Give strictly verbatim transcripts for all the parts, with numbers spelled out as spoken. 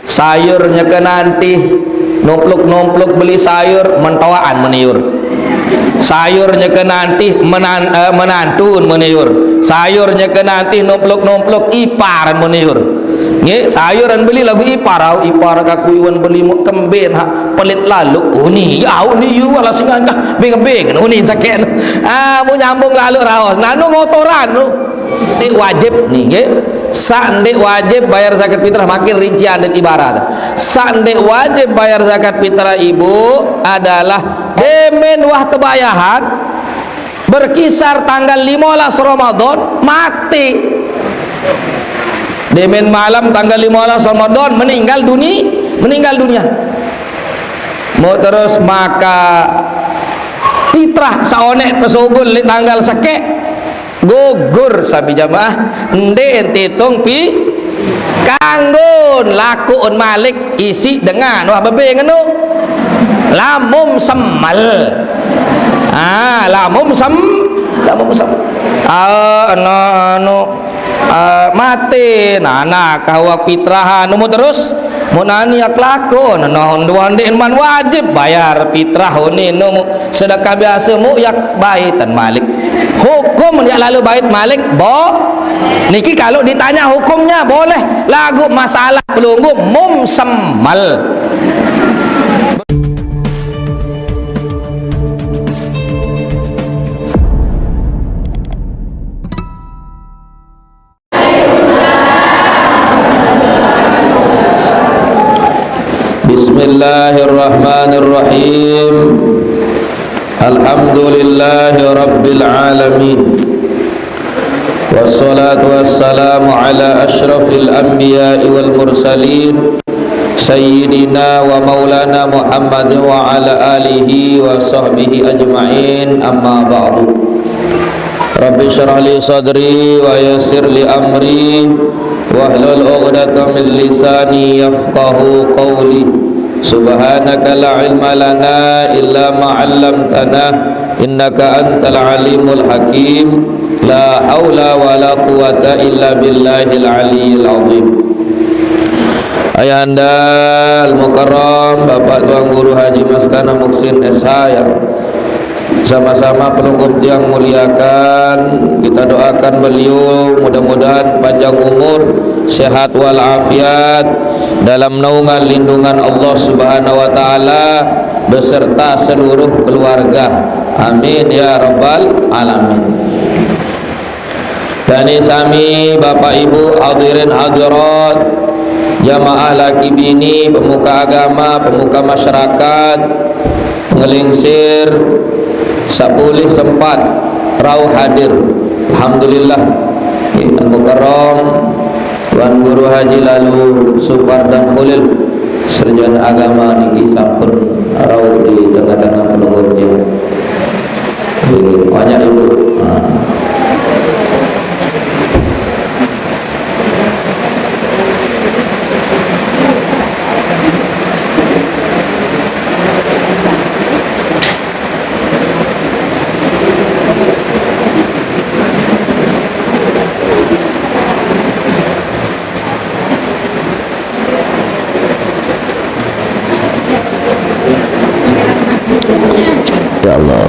Sayur nyeke nantih, nompluk-nompluk beli sayur, mentoaan meniur. Sayur nyeke nantih, menan-, eh, menantun meniur. Sayur nyeke nantih, nompluk-nompluk, ipar meniur. Nggih, sayuran beli lagu ipar, au ipar kakuyuan beli mau kemben, ha, pelit lalu. Uni, ya uni, yu, ala singan kah, beng-beng, uni saken. Ah, mau nyambung lalu raos. Nanu motoran, nu. Ndeq wajib, nih, nggih. Saq ndeq wajib bayar zakat fitrah, makin rincian dait ibarat. Saq ndeq wajib bayar zakat fitrah, Ibu, adalah demen wah tebayahan, berkisar tanggal lime olas Ramadan, mati. Demen malam tanggal lime olas Ramadan, meninggal duni-, meninggal dunia. Mau terus maka fitrah saoneq pesugul leq tanggal sekeq, gugur sami jamaah, ndeq titung pi-, kanggon lakuqn malik isiq dengan wah bebe ngeno. Lamum semel. Ah, lamum sem-, lamum sem-, ah, eno anu, eh, mate, nana kahwak fitrahan, umu terus, mu nani ak lakon, nah, nduan ndeq man wajib bayar fitrah, unin, umu sedekah biase, mu yak baitan malik. Hukum yak lalu bait malik, bo-, niki kalau ditanya hukumnya boleh, laguq masalah pelungguh mum semel. Bismillahirrahmanirrahim. Alhamdulillahi rabbil alamin. Wassalatu wassalamu ala asyrafil anbiya'i wal mursalin, sayyidina wa maulana Muhammadin wa ala alihi wa sahbihi ajma'in, amma ba'du. Rabbi syrah li sadri wa yassir li amri, wahlul uqdatam min lisani yafqahu qawli. Subhanaka la ilma lana illa ma 'allamtana, innaka antal alimul hakim. La haula wa la quwwata illa billahil aliyyil azim. Ayahanda Al-Mukarram Bapak Tuan Guru Haji Maskana Muksin S H yang sama-sama pelungguh tiang muliakan, kita doakan beliau mudah-mudahan panjang umur, sehat walafiat, dalam naungan lindungan Allah Subhanahu wa taala beserta seluruh keluarga. Amin ya rabbal alamin. Dane sami Bapak Ibu hadirin hadirat, jamaah laki bini, pemuka agama, pemuka masyarakat, ngelingsir, saq polih sempat rauh hadir. Alhamdulillah. Nggih, Al Mukarram Tuan Guru Haji Lalu Supar dan Kholil, sarjana agama niki sampun rauh di tengah-tengah pelungguh tiang. Nggih, banyak Ibu. Nah. Ya Allah.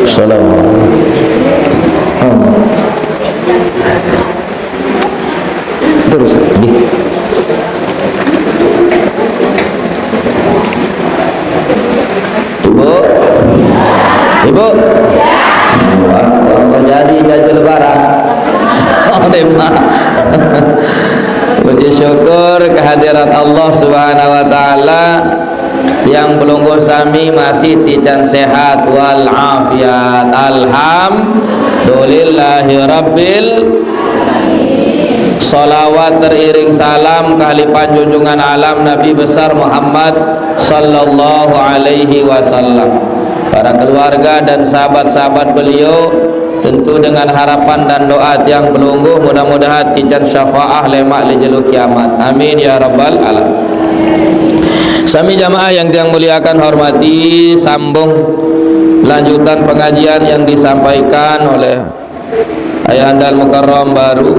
Assalamualaikum. Terus, nggih. Ibu, Ibu. Wah, wah, wah, jadi, jadi lebaran. Oh, tema. Puji syukur kehadirat Allah Subhanahu wa taala, yang pelungguh sami masih tican sehat wal afiat. Alhamdulillahirabbil. Salawat teriring salam kehalipan junjungan alam Nabi besar Muhammad sallallahu alaihi wasallam, para keluarga dan sahabat-sahabat beliau, Tentu dengan harapan dan doa tiang pelungguh, mudah-mudahan tican syafaah lemak di jelo kiamat. Amin ya rabbal alamin. Sami jamaah yang tiang muliakan, hormati, sambung lanjutan pengajian yang disampaikan oleh Ayahanda Al-Mukarram baru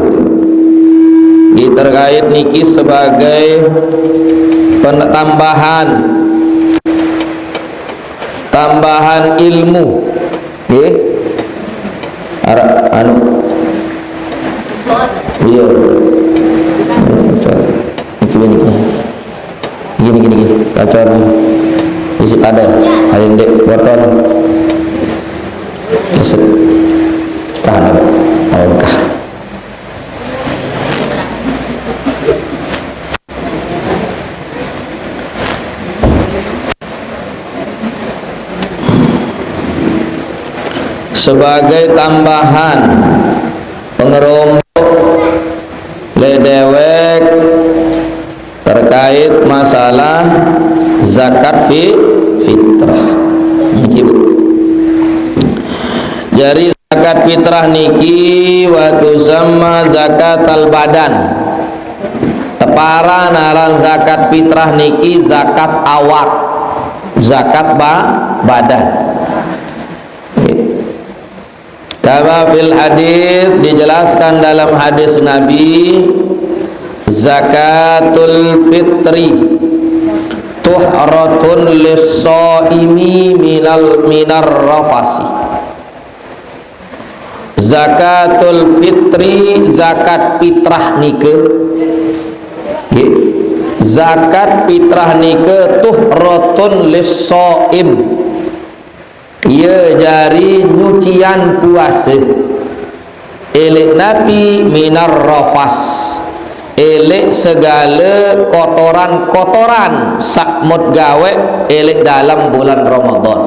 di terkait niki sebagai pen-, tambahan, tambahan ilmu. Nggih. Ara anu. Iya. Itu ini. Gini, gini, gini. Kacau nih. Isi ada. Ayo, Dek, botol. Isi. Tahan ada. Ayo, kah. Sebagai tambahan pengerombok le dewek terkait masalah zakat fi-, fitrah. Niki, Bu. Jadi zakat fitrah niki waktu sama zakat al-badan. Tepara naran zakat fitrah niki zakat awak, zakat ba-, badan. Kama fil hadis, dijelaskan dalam hadis Nabi, zakatul fitri tuhratun lis-shaimi minal, minar rafasi. Zakatul fitri, zakat fitrah nike. Nggih. Zakat fitrah nike tuhratun lis-shaim. Iya jari nyucian puasa. Elek napi? Minar rafas. Elek segala kotoran-kotoran sakmut gawe elek dalam bulan Ramadan.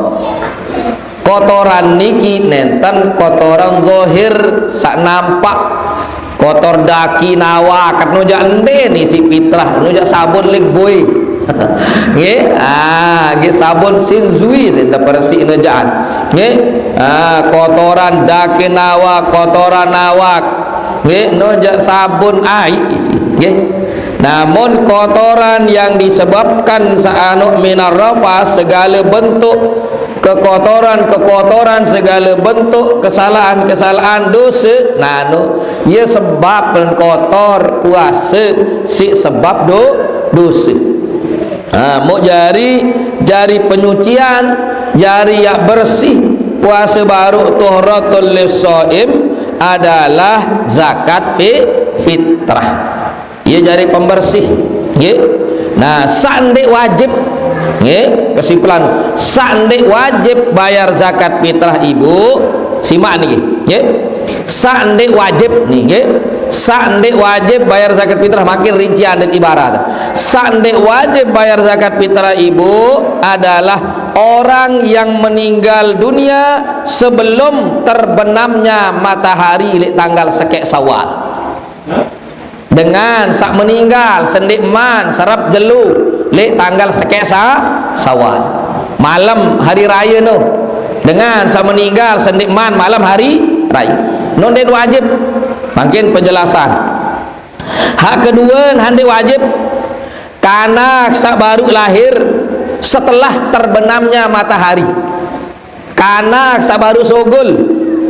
Kotoran niki nenten kotoran zahir sak nampak. Kotor daki nawa, ket nujak ende ni si fitrah, nujak sabun Lifebuoy. Nggih, ah, nggih sabun Shinzui sing bersih nujak. Nggih, ah, kotoran daki nawa, kotoran awak. Nggih, nujak sabun ai isi. Nggih. Namun kotoran yang disebabkan seanuk minar rafas, segala bentuk kekotoran-kekotoran, segala bentuk kesalahan-kesalahan, dosa, nano, ia sebab kotor puasa, si sebab do-, dosa. Ha, muk jari, jari penyucian, jari yak bersih puasa baru tuhratul lis-shaim adalah zakat fi-, fitrah. Ia jari pembersih. Nggih. Nah, sak ndek wajib. Nggih, kesimpulan, sak ndek wajib bayar zakat fitrah ibu. Simak niki, nggih. Sak ndek wajib nih, nggih. Sak ndek wajib bayar zakat fitrah, makin rincian dan ibarat. Sak ndek wajib bayar zakat fitrah ibu adalah orang yang meninggal dunia sebelum terbenamnya matahari lek tanggal sekek Syawal. Dengan sak meninggal sendek man serap jelu lek tanggal sekek sa-, Syawal. Malam hari raya no. Dengan sak meninggal sendek man malam hari raya. No ndak wajib. Makin penjelasan. Hak kedua, handek wajib. Kanak sak baru lahir setelah terbenamnya matahari. Kanak sak baru sogol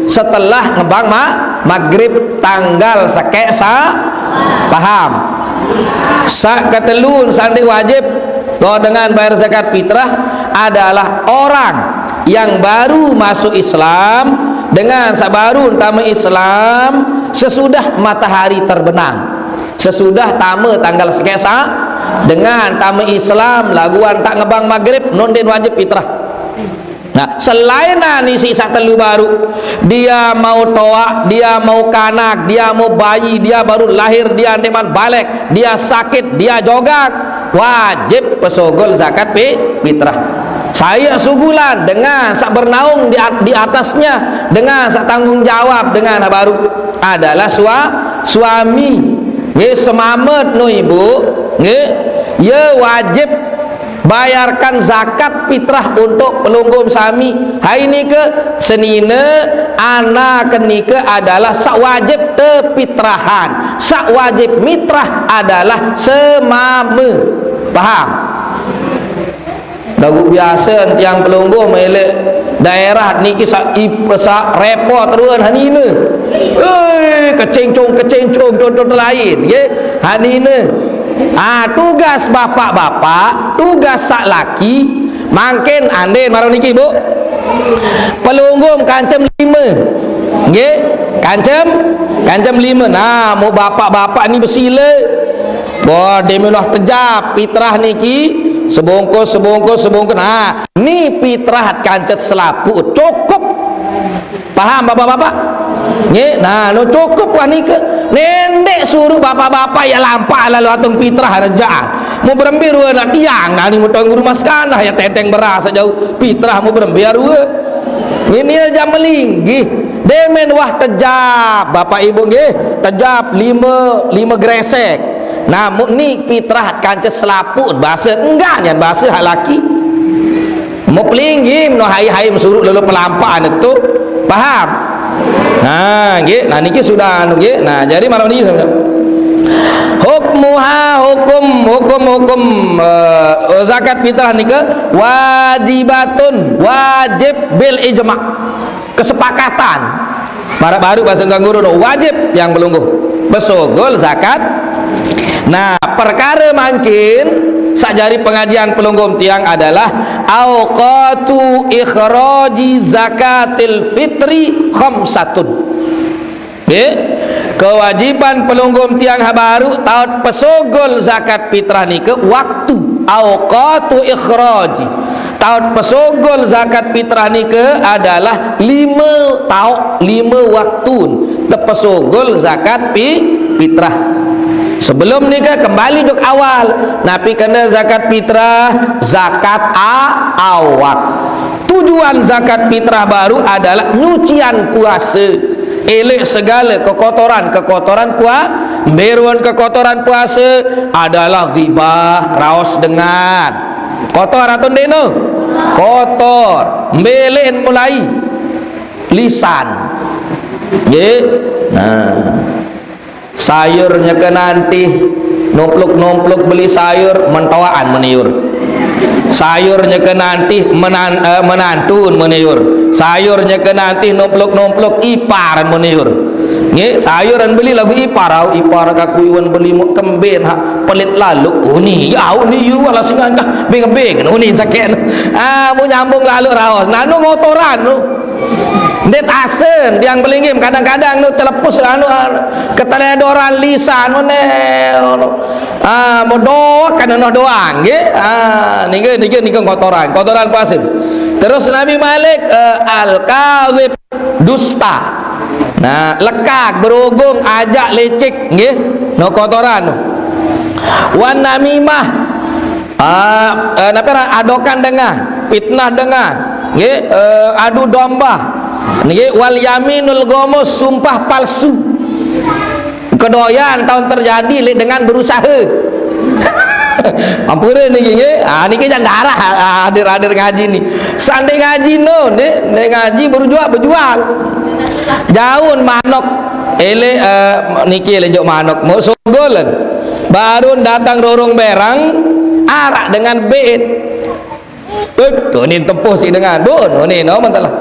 setelah ngebang ma-, maghrib tanggal sekek sa-, paham. Sak ketelun sandek wajib, doa dengan bayar zakat fitrah adalah orang yang baru masuk Islam dengan sak baru tama Islam sesudah matahari terbenam. Sesudah tama tanggal sekek sa-, dengan tama Islam, laguan tak ngebang maghrib, nonden wajib fitrah. Nah, selain nani si sak telu baru, dia mau toak, dia mau kanak, dia mau bayi, dia baru lahir, dia ndeman balek, dia sakit, dia jogak, wajib pesogol zakat fi-, fitrah. Saya sugulan dengan sak bernaung di at-, di atasnya, dengan sak tanggung jawab, dengan baru adalah sua-, suami. Nggih, semamet no ibu, nggih, ya wajib Bayarkan zakat fitrah untuk pelungguh sami. Hai nike, senine, anak nike adalah saq wajib tepitrahan. Saq wajib mitrah adalah semame. Paham? Lagu biasa tiang pelungguh melek daerah niki saq ip-, saq repot ruen hanine. Eh, kecengcong-kecengcong contoh lain, nggih. Hanine. Ah, tugas bapak-bapak, tugas saq laki, mangkin anden maraq niki, Bu. Pelungguh kancem lime. Nggih, kancem, kancem lime. Nah, mu bapak-bapak ni besile. Wah, demi Allah tejap fitrah niki sebungkus, sebungkus, sebungkus. Nah, ni fitrah kancet selapuq cukup. Paham, bapak-bapak? Nggih, nah, no cukup wah nike. Ndeq suruh bapak-bapak ya lampaq lalu atung fitrah rejaan. Mau berembe rue nak tiang, nah, ni mau tuan guru maskanah ya tenteng beras jauh. Fitrah mau berembe rue. Ngene jam melinggih. Demen wah tejap, bapak ibu nggih, tejap lime, lime gresek. Nah, mu ni fitrah kancet selapuq base, enggak nyan base hak laki. Mau pelinggih, no hai-hai mesuruq lolo pelampaan itu. Paham? Nah, nggih, nah niki sudah anu nggih. Nah, jadi malam niki sampai. Hukmuha, hukum, hukum, hukum, eh, zakat fitrah nika wajibatun, wajib bil ijma. Kesepakatan. Maraq baruq base tuan guru no, wajib tiang pelungguh besogol zakat. Nah, perkare mangkin saq jari pengajian pelungguh tiang adalah auqatu ikhraji zakatil fitri khamsatun. Nggih. Kewajiban pelungguh tiang ha baruq taoq pesogol zakat fitrah nike waktu. Auqatu ikhraji. Taoq pesogol zakat fitrah nike adalah lime taoq, lime waktun tepesogol zakat fi-, fitrah. Sebelum nike kembali juk awal, napi kene zakat fitrah, zakat a-, awak. Tujuan zakat fitrah baruq adalah nyucian puase. Elek segale kekotoran-kekotoran pua-, mbe ruen kekotoran puase adalah ghibah, raos dengan. Kotor atau ndeqne? Kotor. Mbe eleqn mulai? Lisan. Nggih. Nah. Sayur nyeke nantih, nompluk-nompluk beli sayur, mentoaan meniur. Sayur nyeke nantih, menan-, eh, menantun meniur. Sayur nyeke nantih, nompluk-nompluk ipar meniur. Nggih, sayuran beli lagu ipar, au ipar kaku iwan beli mu kemben, ha, pelit lalu. Uni, ya, uni, yu, ala singan kah, beng-beng, uni saken. Ah, mu nyambung lalu raos. Nanu ngotoran, nu. Ndeq tasen, tiang belinggih, kadang-kadang nu telepus, anu, anu, keteledoran lisan, ne, anu. Ah, mau doa, kan noh doang, nggih. Ah, niki, niki, niki kotoran, kotoran puase. Terus Nabi Malik, eh, al-kadzib, dusta. Nah, lekak, berugung, ajak lecek, nggih. No kotoran. Wan namimah, ah, eh, napa aran? Adokan dengah, fitnah dengah, nggih, eh, adu domba, nggih, wal yaminul ghamus, sumpah palsu. Kedoyan taun terjadi leq dengan berusahe. Ampure niki, nggih. Ah, niki jan darah, ah, hadir-hadir ngaji ni. Sande ngaji no, ndeq, ndeq ngaji berujuak bejual. Jaun manok, ele, eh, niki ele jok manok, mau sogolen. Barun datang rorong berang, araq dengan bait. Bud, unin tempuh siq dengan. Bun, unin, no, mentelah.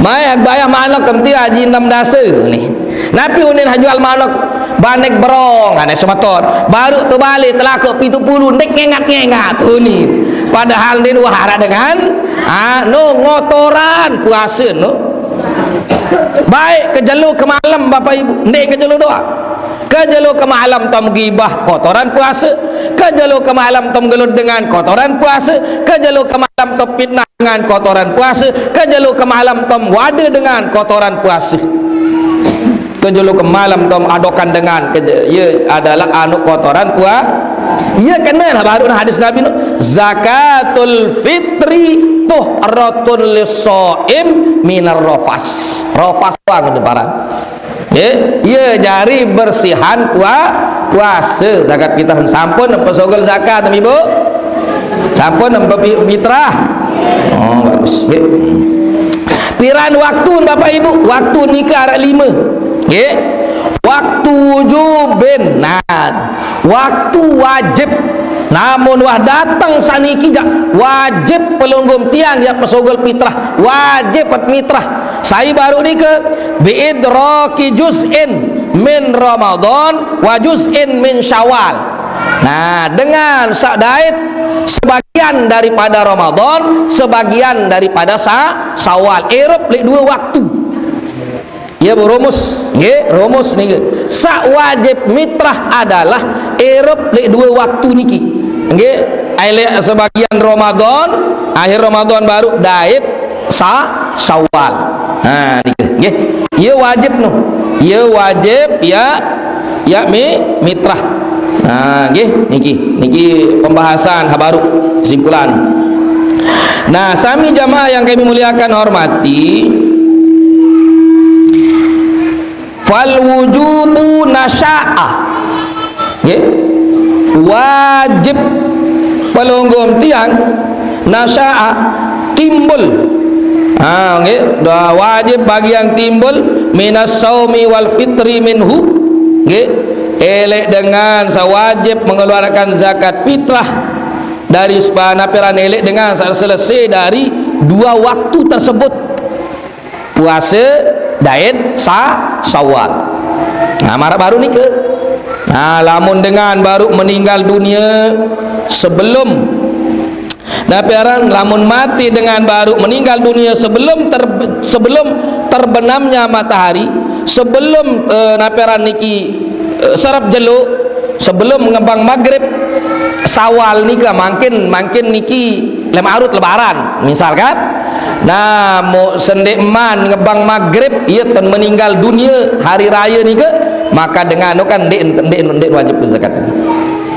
Mai bayah manok kemti haji enam dase, unin. Napi unin ha jual manok banek berong, ane semeton. Baru tebalik telakoq pitu puluh, ndeq ngengat-ngengat, unin. Padahal ndeq wah araq dengan, ah, no, ngotoran puase, no. Baik ke jelo ke malem, Bapak Ibu, ndeq ke jelo doang. Ke jelo ke malem tom gibah, kotoran puase. Ke jelo ke malem tom gelut dengan, kotoran puase. Ke jelo ke malem tom fitnah dengan, kotoran puase. Ke jelo ke malem tom wade dengan, kotoran puase. Ke jelo ke malem tom adokan dengan, ke je-, ye adalah anu kotoran pua-, ye kene lah baru nah hadis Nabi no. Zakatul fitri tuhratun lis-shaim minar rafas. Rafas doang itu paran. Ye, ye jari bersihan pua-, puase. Zakat fitrah sampun pesogol zakat, Ibu. Sampun napa pi-, mitrah? Oh, bagus. Nggih. Piran waktu, Bapak Ibu? Waktu nikah araq lima. Nggih. Waktu wujubin. Nah, waktu wajib. Namun wah dateng saniki jak wajib pelungguh tiang ya pesugul pitrah, wajib mitrah. Sai baru nika? Biidraki juz'in min Ramadan wa juz'in min Syawal. Nah, dengan sak dait sebagian daripada Ramadan, sebagian daripada sa Syawal. Irup lek dua waktu. Ya, Bu, rumus. Nggih, rumus niki. Sak wajib mitrah adalah irup lek dua waktu niki. Nggih, ai lek sebagian Ramadan, akhir Ramadan baru dait sa Syawal. Ha, niki. Nggih. Ya wajib no. Ya wajib ya, ya mi-, mitrah. Nah, nggih, niki, niki pembahasan ha baru, kesimpulan. Nah, sami jamaah yang kami muliakan, hormati, fal wujubu nasya'a. Nggih. Wajib pelungguh tiang nasya'a, timbul. Ha, nggih, dah wajib bagi yang timbul minas saumi wal fitri minhu. Nggih. Elek dengan sawajib mengeluarkan zakat fitrah dari sebana piran elek dengan sa-, selesai dari dua waktu tersebut. Puasa, dait, sa-, Syawal. Nah, maraq baru nike. Nah, lamun dengan baru meninggal dunia sebelum Napi aran lamun mati dengan baru meninggal dunia sebelum ter-, sebelum terbenamnya matahari, sebelum, eh, napi aran niki, eh, serep jelo, sebelum ngebang magrib, Syawal nika mangkin, mangkin niki lem arut lebaran, misalkan. Nah, mo sendeqman ngebang magrib, iya ten meninggal dunia hari raya nika, maka dengan no kan ndeq, ndeq, ndeq wajib zakat.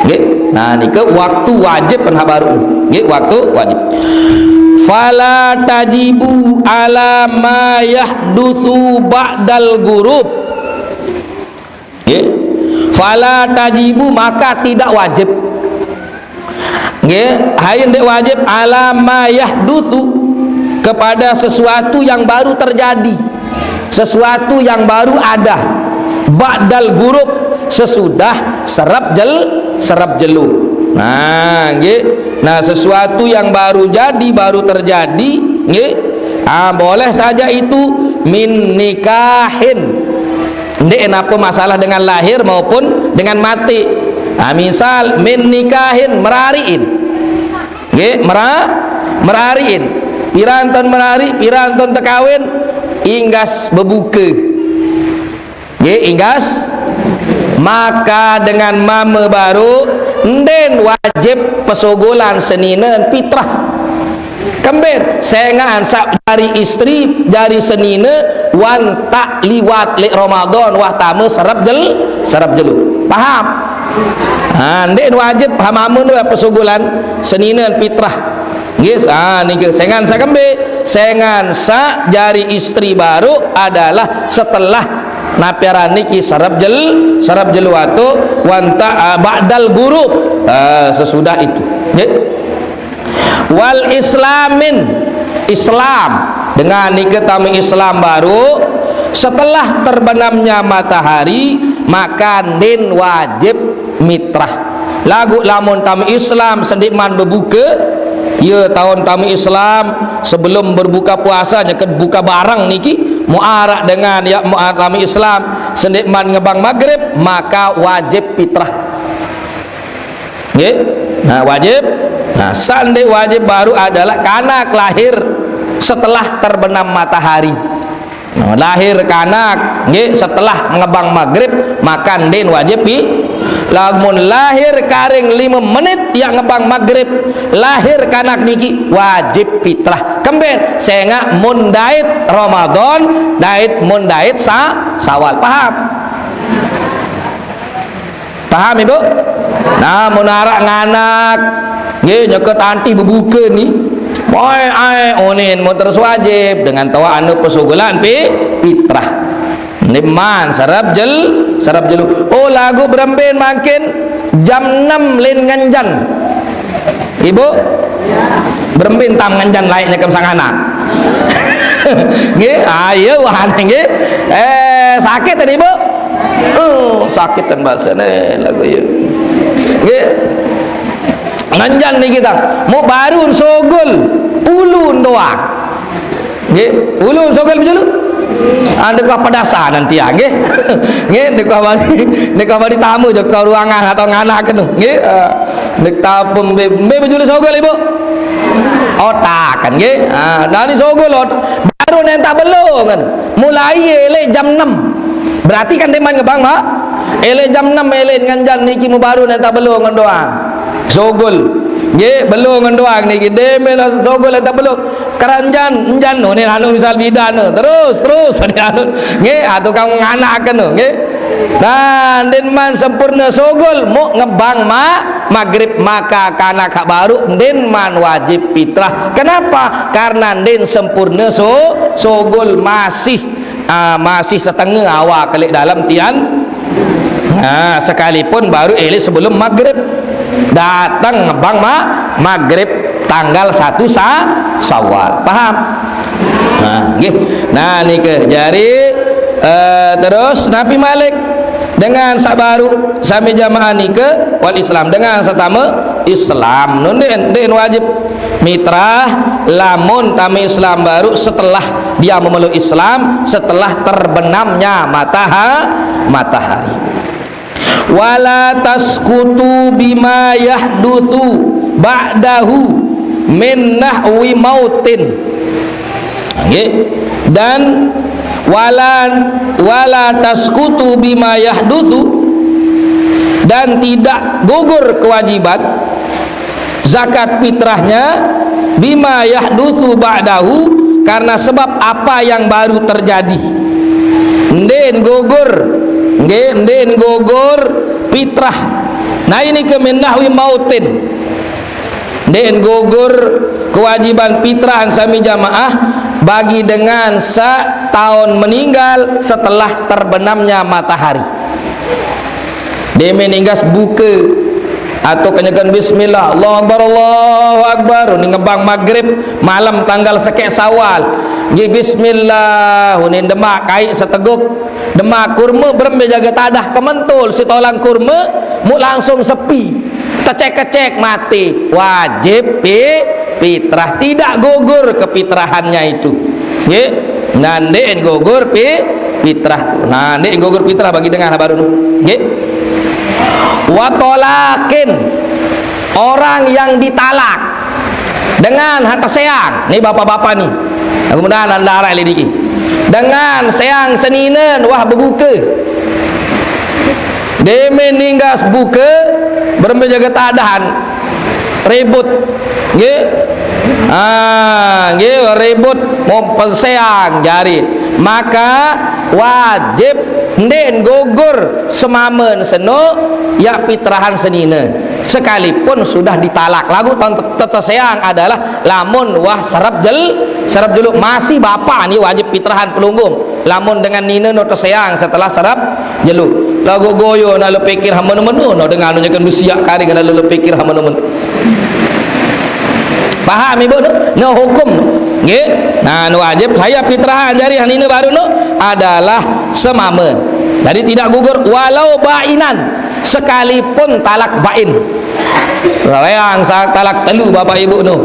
Nggih. Nah, nika waktu wajib pen ha baru. Nggih, waktu wajib. Fala tajibu ala ma yahdutsu ba'dal ghurub. Nggih. Fala tajibu, maka tidak wajib. Nggih, hai ndeq wajib ala ma yahdutsu, kepada sesuatu yang baru terjadi. Sesuatu yang baru ada. Ba'dal ghurub, sesudah serep jel-, serep jelo. Nah, nggih. Nah, sesuatu yang baru jadi, baru terjadi, nggih. Ah, boleh saja itu min nikahin. Ndeq napa masalah dengan lahir maupun dengan mati. Ah, misal min nikahin, merariin. Nggih, mera-, merariin. Piran taun merari, piran taun tekawin, inggas bebuke. Nggih, inggas. Maka dengan mame baru, nden wajib pesogolan seninen pitrah. Kemben, sengaqan saq jari istri, jari senine, wan taq liwat leq Ramadan, wah tame serep jel-, serep jelo. Paham? Ha, ndeq wajib ha mame no pesogolan seninen pitrah. Nggih, ah, niki sengaqan saq kembe, sengaqan saq jari istri baru adalah setelah napi aran niki serep jel-, serep jelo atau wan taq, ah, ba'dal ghurub. Ah, sesudah itu. Nggih. Wal islamin, Islam. Dengan nike tame Islam baru, setelah terbenamnya matahari, maka nden wajib mitrah. Laguq lamun tame Islam sendeqman bebuke, ye, taun tame Islam sebelum berbuka puasa nyeket buka bareng niki, muaraq dengan ya, muaraq tame Islam sendeqman ngebang magrib, maka wajib pitrah. Nggih. Nah, wajib. Nah, saq ndeq wajib baru adalah kanak lahir setelah terbenam matahari. Nah, lahir kanak, nggih, setelah ngebang magrib, maka nden wajib pi-, lamun lahir karing lime menit ya ngebang magrib, lahir kanak niki wajib pitrah. Kemben, sengaq mun dait Ramadan, dait mun dait sa-, Sawal. Paham? Paham, Ibu? Nah, mun araq nganak, nggih, nyeket antih bebuke ni. Moe ae onin mun terus wajib dengan toa anu pesugulan pi-, pitrah. Niman serep jel-, serep jelo. Oh, laguq berembe mangkin jam enem len ngenjan. Ibu, berembe entam ngenjan laik nyekem sang anak. Nggih, ayo wahane nggih. Eh, sakit tadi, Bu? Oh, sakit kan bahasane lagu ya. Nggih. Ngenjan niki tang, mau baru sogol, ulun doang. Nggih, ulun sogol bejulu. Ah, ndek kah pedasan nanti ya, nggih. Nggih, ndek kah bali, ndek kah bali tamu jok ruangan atau nganak kenu. Nggih, eh, ndek tapem be, be bejulu sogol, Ibu. Otak kan, nggih. Ah, dari sogol ot, baru nentak belongan. Mulai elek jam enam. Berarti kan deman ngebang, Mak? Elek jam enam elek ngenjan niki mu baru nentak belongan doang. Sogol. Nggih, belongan doang niki. Demen sogol entak belong. Keranjan, enjan, oh, ni anu misal bidan, oh. Terus, terus, ni anu. Nggih, ah, tukang nganaken, oh, nggih. Nah, ndin man sempurna sogol, mau ngebang ma, magrib maka kanak hak baru, ndin man wajib fitrah. Kenapa? Karena ndin sempurna so, sogol masih, ah, masih setengah awak kelik dalam tian. Nah, sekalipun baru elek sebelum magrib. Datang ngebang ma, magrib tanggal satu sa, Sawal. Paham? Nah, nggih. Nah, nike. Jadi, eh, terus Nabi Malik dengan sak baru sami jamaah nike wal Islam dengan setama Islam. Nun den, den wajib mitrah lamun tami Islam baru setelah dia memeluk Islam, setelah terbenamnya mataha-, matahari. Wala taskutu bima yahdutsu ba'dahu min nahwi mautin. Nggih. Dan wala, wala taskutu bima yahdutsu, dan tidak gugur kewajiban zakat fitrahnya bima yahdutsu ba'dahu, karena sebab apa yang baru terjadi. Ndin gugur, nggih, ndin gugur fitrah. Nah, ini ke min nahwi mautin. Ndin gugur kewajiban fitrah sami jamaah bagi dengan sa tahun meninggal setelah terbenamnya matahari. Demen inggas buka atau kenyakan bismillah, Allahu Akbar, Allahu Akbar, ni ngebang magrib malam tanggal sekek Sawal. Nggih bismillah, ni demak kai seteguk, demak kurma berembe jaga tadah kementul si tolang kurma, mu langsung sepi. Kecek-kecek mati, wajib pi-, fitrah, tidak gugur kefitrahannya itu. Nggih. Nah, nde'en gugur pi-, fitrah. Nah, nde'en gugur fitrah bagi dengan baru nu. Nggih. Wa talaqin, orang yang ditalak dengan harta seang. Ni bapak-bapak ni. Mudah-mudahan anda arah lidiki. Dengan seang seninen wah bebuka. Demen ninggas buka, berembe jaga tadahan. Ribut. Nggih. Ah, nggih, ribut mau penseang jari. Maka wajib nde'en gugur semamen seno ya fitrahan senine. Sekalipun sudah ditalak. Lagu ton-, teteseang adalah lamun wah serep jel-, serep jeluk masih bapak ni wajib fitrahan pelunggung. Lamun dengan nine no teseang setelah serep jeluk. Lagu goyo nak lu pikir ha menu-menu no dengan nunyakan besiak kari kena lu pikir ha menu-menu. Paham ibu tu? No hukum tu. Nggih. Nah, nu wajib saya fitrah jari yang nine baru tu adalah semama. Jadi tidak gugur walau bainan, sekalipun talak bain. Sayang sa talak telu bapak ibu tu.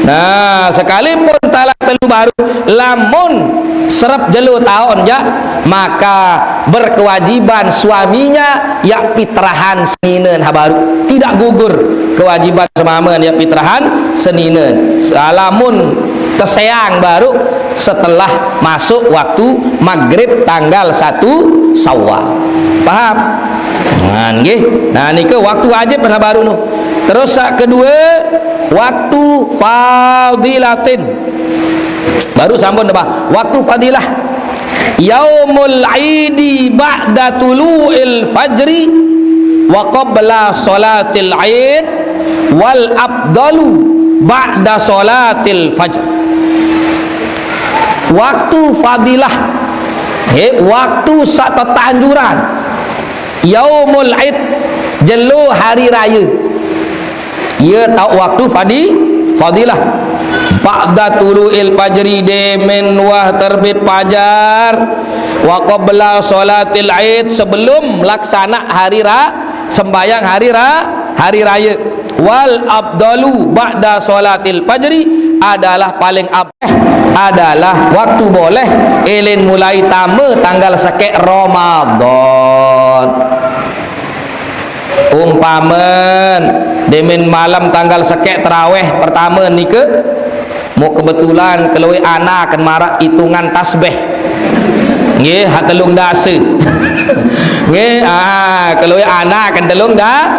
Nah, sekalipun talak telu baru, lamun serep jelo taun ja, maka berkewajiban suaminya ya fitrahan seninen ha baru. Tidak gugur kewajiban semama ya fitrahan seninen. Salamun teseang baru setelah masuk waktu magrib tanggal satu Sawal. Paham? Nah, nggih. Nah, nika waktu wajib ha baru nu. Terus sak kedua, waktu fadilatin. Baru sambung apa? Waktu fadilah. Yaumul Aidi ba'da tulu'il fajri wa qabla salatil Aid wal afdalu ba'da salatil fajr. Waktu fadilah, eh, waktu sak tetanjuran. Yaumul Aid, jelo hari raya. Ieu tau waktu fadi-, fadilah. Ba'da tulu'il fajri, demen wah terbit pajar, wa qabla sholatil id, sebelum laksana hari ra-, sembahyang hari ra-, hari raya. Wal afdalu ba'da sholatil fajri, adalah paling ab-, adalah waktu boleh, ilin mulai tame tanggal sekek Ramadan. Umpamen, demen malam tanggal sekek teraweh pertama nike, muk kebetulan keluwe anak kan marak itungan tasbeh. Nggih, ha telung dasa. Nggih, ah, keluwe anak kan telung da-,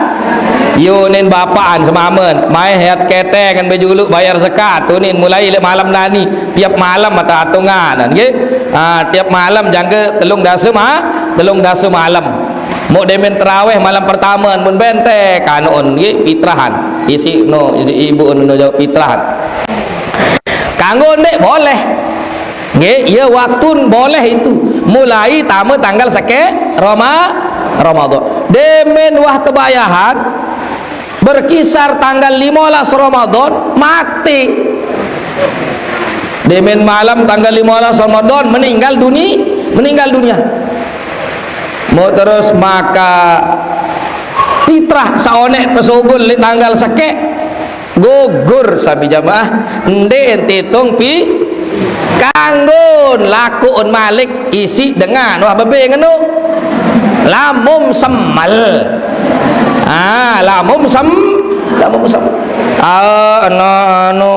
yo nin bapaan semamen, mai hayat keteng kan bejuluk bayar zakat, tunin mulai lek malam nani, tiap malam mata atungan, nggih. Ah, tiap malam jangka telung dasa ma-, telung dasa malam. Muk demen teraweh malam pertama mun bente kanon nggih pitrahan. Isi no, isi ibu no jauh pitrahan. Kanggo ndek boleh. Nggih, iya waktu boleh itu. Mulai tama tanggal seke Roma-, Ramadan. Demen wah tebayahan berkisar tanggal lima belas Ramadan mati. Demen malam tanggal lima belas Ramadan meninggal duni-, meninggal dunia. Mau terus maka fitrah saonek pesogol lek tanggal seke gugur sami jamaah. Ndek ente tong pi kanggon lakuun malik isi dengan wah bebe ngenu lamum semal. Ah, lamum sem-, lamum sem-, ah, anu, anu,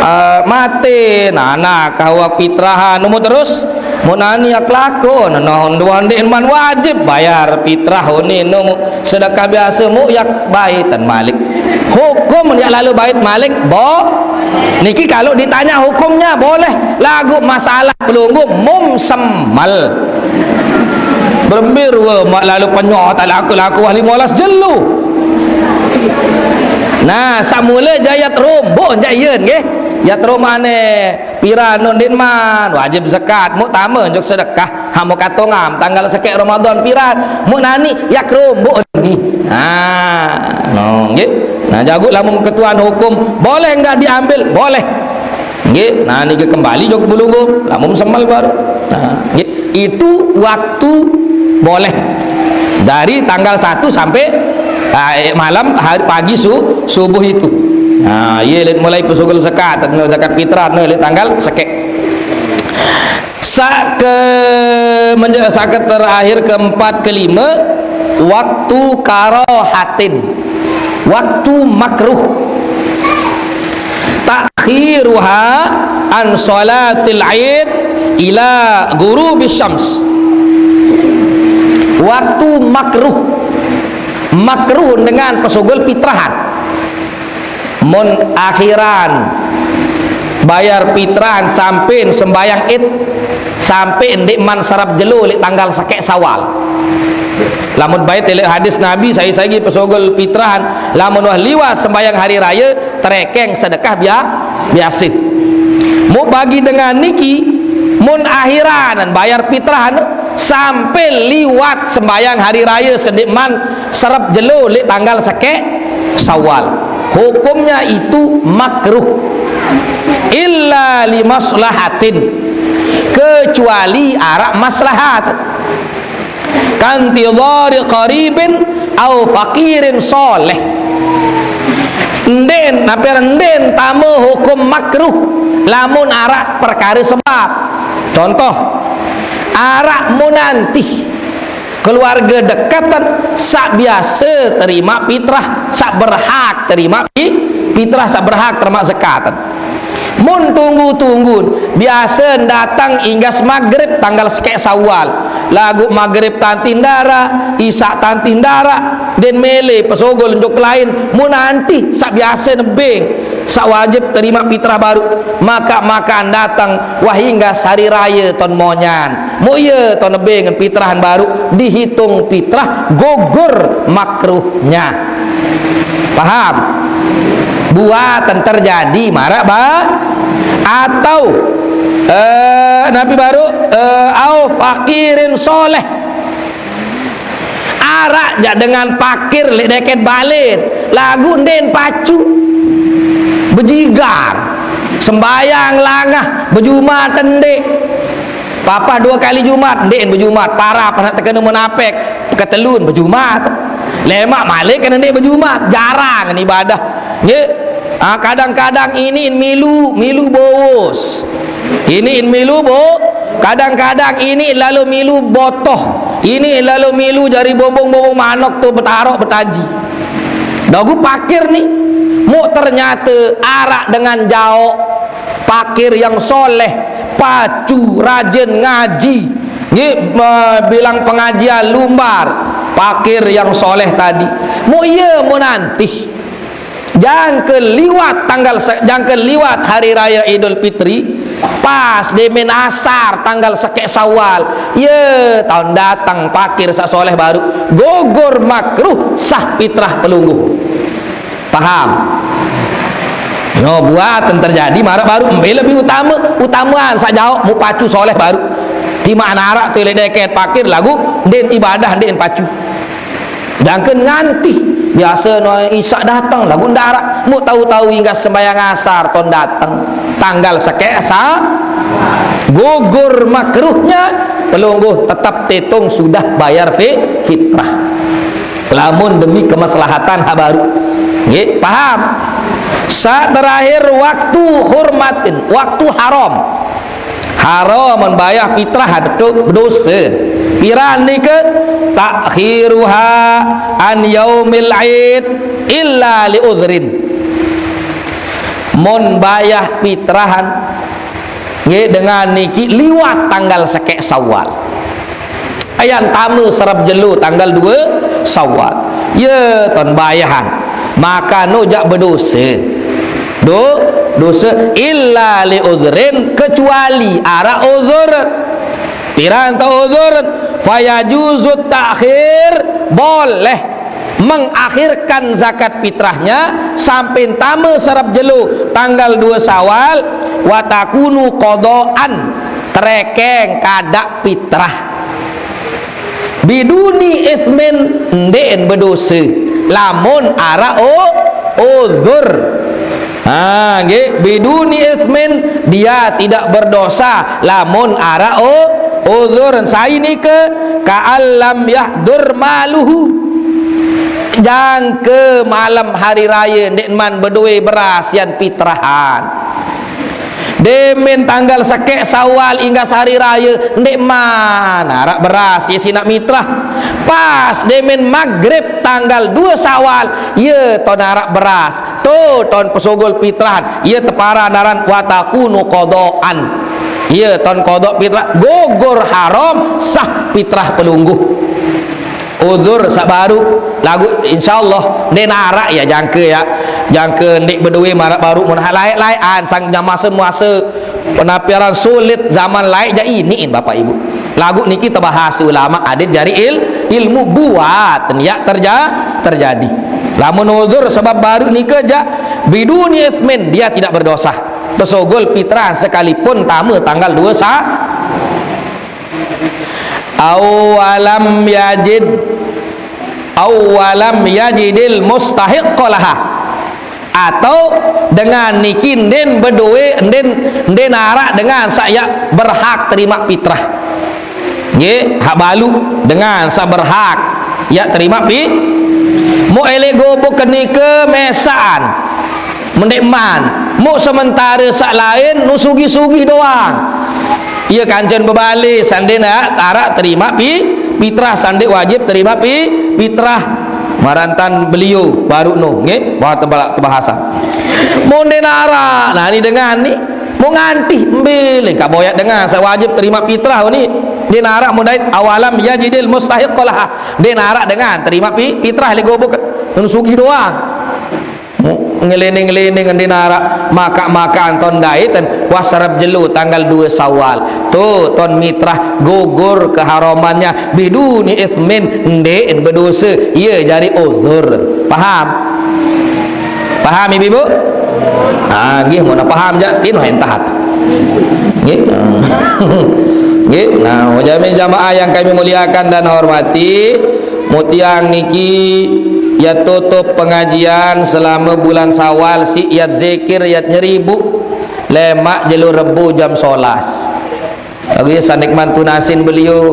ah, mati nana kawa fitrahan umu terus. Mun nani yak laku, nana hondu andi man wajib bayar fitrah uni numu sedekah biasa mu yak baitan malik. Hukum yak lalu bait malik bo. Niki kalau ditanya hukumnya boleh. Lagu masalah pelunggu mum semal. Berembir wa mak lalu penyot laku-laku ahli molas jelu. Nah, samula jayat rombo jayen nggih. Jat romane pira nun din man wajib zakat, mu tama njuk sedekah. Ha, mu katongam tanggal sekek Ramadan piran, mu nani yak rombo ni. Ha, no nggih. Nah, jago lamun ketuan hukum boleh enggak diambil? Boleh. Nggih, nah niki kembali jok belunggu, lamun semal baru. Nah, nggih, itu waktu boleh. Dari tanggal satu sampai, ah, eh, malam hari pagi su-, subuh itu. Nah, iya lek mulai pesugul zakat, zakat fitrah, nah, lek tanggal sekek. Sa ke menje-, sa ke terakhir keempat kelima waktu karahatin. Waktu makruh. Ta'khiruha an salatil id ila ghurubis syams. Waktu makruh. Makruh dengan pesugul fitrahan. Mun akhiran bayar fitrahan sampein sembayang id, sampein ndik man sarap jelo lek tanggal sekek Sawal. Lamun bait lek hadis Nabi, sai-sai gi pesogol fitrahan, lamun wah liwat sembayang hari raya, terekeng sedekah bia-, biasa. Mu bagi dengan niki, mun akhiranan bayar fitrahan, sampai liwat sembayang hari raya sendikman serep jelo lek tanggal sekek Sawal. Hukumnya itu makruh. Illa li maslahatin. Kecuali arak maslahat. Kantidhari qaribin au faqirin soleh. Nden, napi nden tama hukum makruh lamun arak perkara sebab. Contoh, arak munantih keluarga dekatan sak biasa terima fitrah, sak berhak terima fi-, fitrah, sak berhak terima zakatan. Mun tunggu-tunggu, biasa datang inggas magrib tanggal sekek Sawal. Lagu magrib tanti ndara, isak tanti ndara, den mele pesogol njuk lain, mun nanti sak biasa nebeng, sak wajib terima fitrah baru. Maka makan datang, wah inggas hari raya ton monyan. Mu iya ton nebeng fitrahan baru, dihitung fitrah gugur makruhnya. Paham? Buatan terjadi marak ba atau, eh, napi baru, eh, au faqirin soleh. Arak jak dengan pakir lek deket balen. Lagu nden pacu. Bejigar. Sembayang langah, bejumat ndeq. Papah dua kali Jumat, ndeq bejumat. Parah, pernah terkena munafik. Ketelun bejumat. Lemaq malik kena ndeq bejumat. Jarang ibadah. Nggih. Ah, kadang-kadang ini milu, milu bowos. Ini milu bo, kadang-kadang ini lalu milu botoh. Ini lalu milu jari bombong-bombong manok tu betarok betaji. Dagu pakir ni, muk ternyata arak dengan jaok. Pakir yang soleh, pacu, rajin ngaji. Nggih, eh, bilang pengajian lumbar. Pakir yang soleh tadi. Muk iya muk nantih. Jangke liwat tanggal se-, jangke liwat hari raya Idul Fitri, pas demen asar tanggal sekek Syawal, ye, taun dateng pakir saq soleh baruq, gugur makruh, sah pitrah pelungguh. Paham? No, buatan terjadi maraq baruq, mbe lebih utame, utamean saq jaoq mupacu soleh baruq. Timaq anak araq tu leq deket pakir laguq, ndeqn ibadah, ndeqn pacu. Jangken ngantih, biase no isaq dateng, laguq ndaraq. Muq tau-tau inggas sembahyang asar ton dateng. Tanggal sekeq sa-, gugur makruhnya, pelungguh tetep tetung sudah bayar fi-, fitrah. Lamun demi kemaslahatan ha baruq. Nggih, paham? Saq terakhir, waktu hurmatin, waktu haram. Haram membayar fitrah, aduh, berdosa. Piran nike? Takhiruha an yaumil id illa li udhrin. Mun bayah fitrahan, nggih, dengan niki liwat tanggal sekeq Syawal. Ayan tame serep jelo tanggal due Syawal. Ye, ton bayahan. Maka no jaq bedose. Do, dose illa li udhrin, kecuali araq uzur. Piran ta uzur? Fayajuzu ta'khir, boleh mengakhirkan zakat fitrahnya sampai tame serep jelo tanggal due Syawal, wa takunu qadaan, terekeng kadaq fitrah. Biduni ismin, ndeqn bedose lamun araq u-, uzur. Ha, nggih, biduni ismin, dia tidak berdosa lamun araq u-, uzur. Sai nike? Ka'allam yahdur maluhu. Jangke malem hari raye ndeqman bedoe beras yan pitrahan. Demen tanggal sekeq Syawal inggas hari raye, ndeqman araq beras ye sinaq mitrah. Pas demen magrib tanggal due Syawal, ye ton araq beras. To ton pesugul pitrahan, ye teparan aran wa takunu qadaan. Ye ton qada fitrah, gugur haram, sah fitrah pelungguh. Uzur saq baruq, laguq insyaallah ndeq naraq ya jangke ya. Jangke ndeq bedoe maraq baruq mun laeq-laeqan sang jam mase-mase penapiaran sulit zaman laeq jaq iniin Bapak Ibu. Laguq niki tebahas ulama adeq jari il-, ilmu buat yaq terja-, terjadi. Lamun uzur sebab baruq nike jaq biduni ismin, dia tidak berdosa. Pesugul pitrah sekalipun tame tanggal due sa-, Awalam yajid, awalam yajidil mustahiqqa laha. Atau dengan niki nden bedoe, nden, nden araq dengan saq yaq berhak terimaq pitrah. Nggih, hak balu dengan saq berhak yaq terimaq pi-, muq eleq gubuk kenike mesaqan. Mendeqman, muq sementare saq lain nu sugih-sugih doang. Ie kancen bebale, sande naq araq terimaq pi-, pitrah, sande wajib terimaq pi-, pitrah. Marantan belio baruq no, nggih, bahwa tebala-, tebahasan. Mun ndeq naraq, nah, ni dengan ni, mun ngantih, mbe lengkaq boyaq dengan saq wajib terimaq pitrah ni. Ndeq naraq mun dait awalam yajidil mustahiqqa laha. Ndeq naraq dengan terimaq pi-, pitrah leq gubuk, nu sugih doang. Ngelening-ngelening ndeq naraq, makaq-makaq anton daiten, wah serep jelo tanggal due Syawal. Tu ton mitrah gugur keharamannya biduni ismin, ndeqn bedose, ie jari uzur. Paham? Paham, Ibu-ibu? Ah, nggih, mun paham jaq, tin entat. Nggih. Nggih, nah, jamaah yang kami muliakan dan hormati, Mutiang niki ya tutup pengajian selama bulan Syawal, si yat zikir, yat nyeribu, lemak jelo Rebu jam solas. Lagi sanikman tunasin beliau,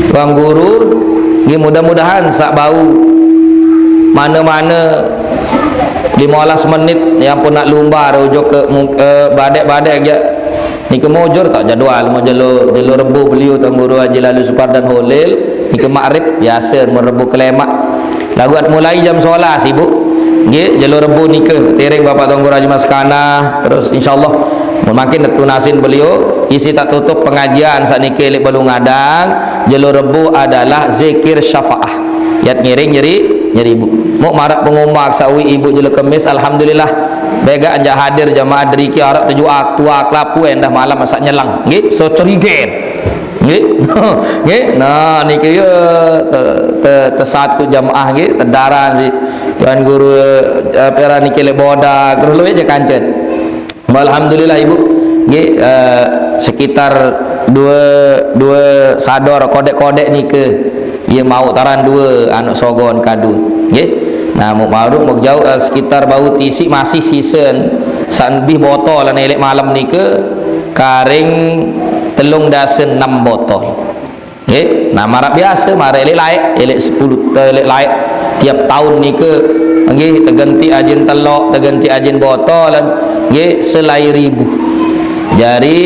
Tuan Guru, nggih, mudah-mudahan sak bau mana-mana lima belas menit yang pun nak lumbar ujuk ke mung-, eh, badek-badek aja. Niki mujur tak jadual mau jelo, jelo Rebu beliau Tuan Guru Haji Lalu Supardan Holil, niki magrib biasa mau Rebu kelemak. Lagu at mulai jam solas, Ibu. Nggih, jelo Rebu nika tiring Bapak Tuan Guru Haji Maskana, terus insyaallah mun makin tunasin beliau isi tak tutup pengajian saat niki lek belum ngadang, jelo Rebu adalah zikir syafaah. Yat ngiring nyeri, nyeri Ibu. Mau marak pengumbar sawi Ibu jelo Kemis, alhamdulillah. Bega anja hadir jamaah deriki arak tujuh ak-, tua kelapu endah malam masak nyelang. Nggih, so cerigen. Nggih. Nggih. Nah, niki ya te, te, te satu jamaah nggih, tedaran si Tuan Guru, eh, pera niki le boda, guru lu aja kancet. Alhamdulillah Ibu. Nggih, eh, sekitar dua, dua sador kodek-kodek nike. Ia mau taran dua anak sogon kadu. Nggih. Nah, mau maruk mau jauh, eh, sekitar bau tisik masih sisen san lebih botol elek malam nike karing telung dasa enam botol. Nggih, nah, marak biasa, marak elek laek, elek sepuluh, eh, elek laek tiap tahun nike, nggih, tegenti ajin telok, tegenti ajin botol, nggih, selai ribu. Jari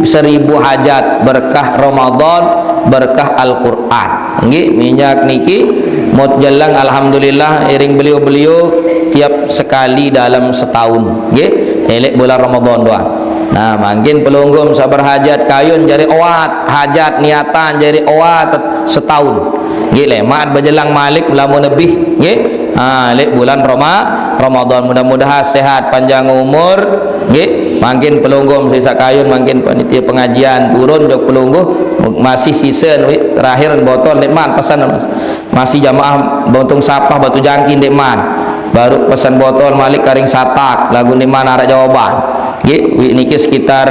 seribu hajat berkah Ramadan, berkah Al-Quran. Nggih, minyak niki mut jelang alhamdulillah iring beliau-beliau tiap sekali dalam setahun. Nggih, elek bulan Ramadan doang. Nah, mangkin pelunggum sabar hajat kayun jari oat, hajat niatan jari oat setahun. Nggih, lemat bejelang malik melamun lebih, nggih. Ha, lek bulan Roma-, Ramadan, mudah-mudahan sehat panjang umur, nggih. Mangkin pelunggum sisa kayun, mangkin panitia pengajian turun jok pelungguh masih sisa wi terakhir botol leman pesan masih jamaah Bontung Sapah Batu Jangki ndeman. Baru pesan botol malik karing satak, lagu ndeman arah jawaban. Nggih, wi niki sekitar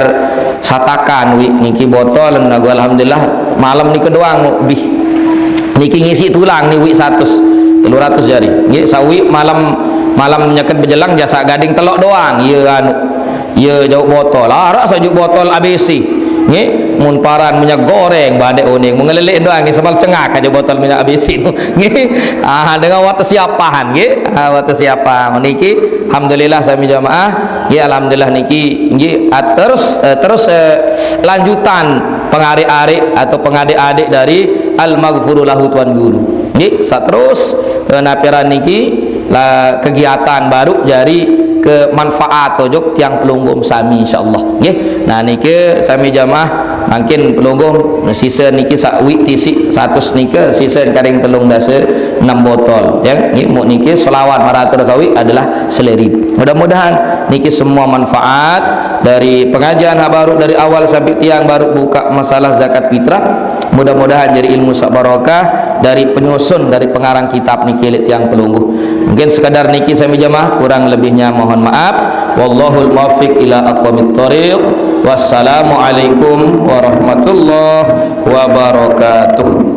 satakan wi niki botol lagu alhamdulillah malam niki doang bih. Niki ngisi tulang ni wi satus, telu ratus jari. Nggih, sawi malam, malam nyeket bejelang jasa gading telok doang. Iya anu. Iya jauh botol. Arak sajuk botol A B C. Nggih, mun paran minyak goreng badek oning. Mengelelek doang nggih sebal cengak aja botol minyak A B C. Nggih. Ah, dengan wates siapahan nggih. Ah, wates siapa. Meniki alhamdulillah sami jamaah. Nggih, alhamdulillah niki nggih, ah, terus, eh, terus, eh, lanjutan pengarik-arik atau pengadik-adik dari Al-Maghfuru Lahu Tuan Guru. Nggih, saterus, eh, napiran niki la kegiatan baru jari ke manfaat tojok tiang pelunggum sami insyaallah. Nggih. Nah, niki sami jamaah mangkin pelunggum sisa niki sawi tisik satus niki sisa karing telung dasa enam botol. Ya, nggih, muk niki selawat maratur kawi adalah seleri. Mudah-mudahan niki semua manfaat dari pengajian hak baru dari awal sampai tiang baru buka masalah zakat fitrah. Mudah-mudahan jadi ilmu sak barokah dari penyusun dari pengarang kitab niki lek tiang pelungguh. Mungkin sekadar niki sami jamaah, kurang lebihnya mohon maaf. Wallahul muwaffiq ila aqwamit thariq. Wassalamualaikum warahmatullahi wabarakatuh.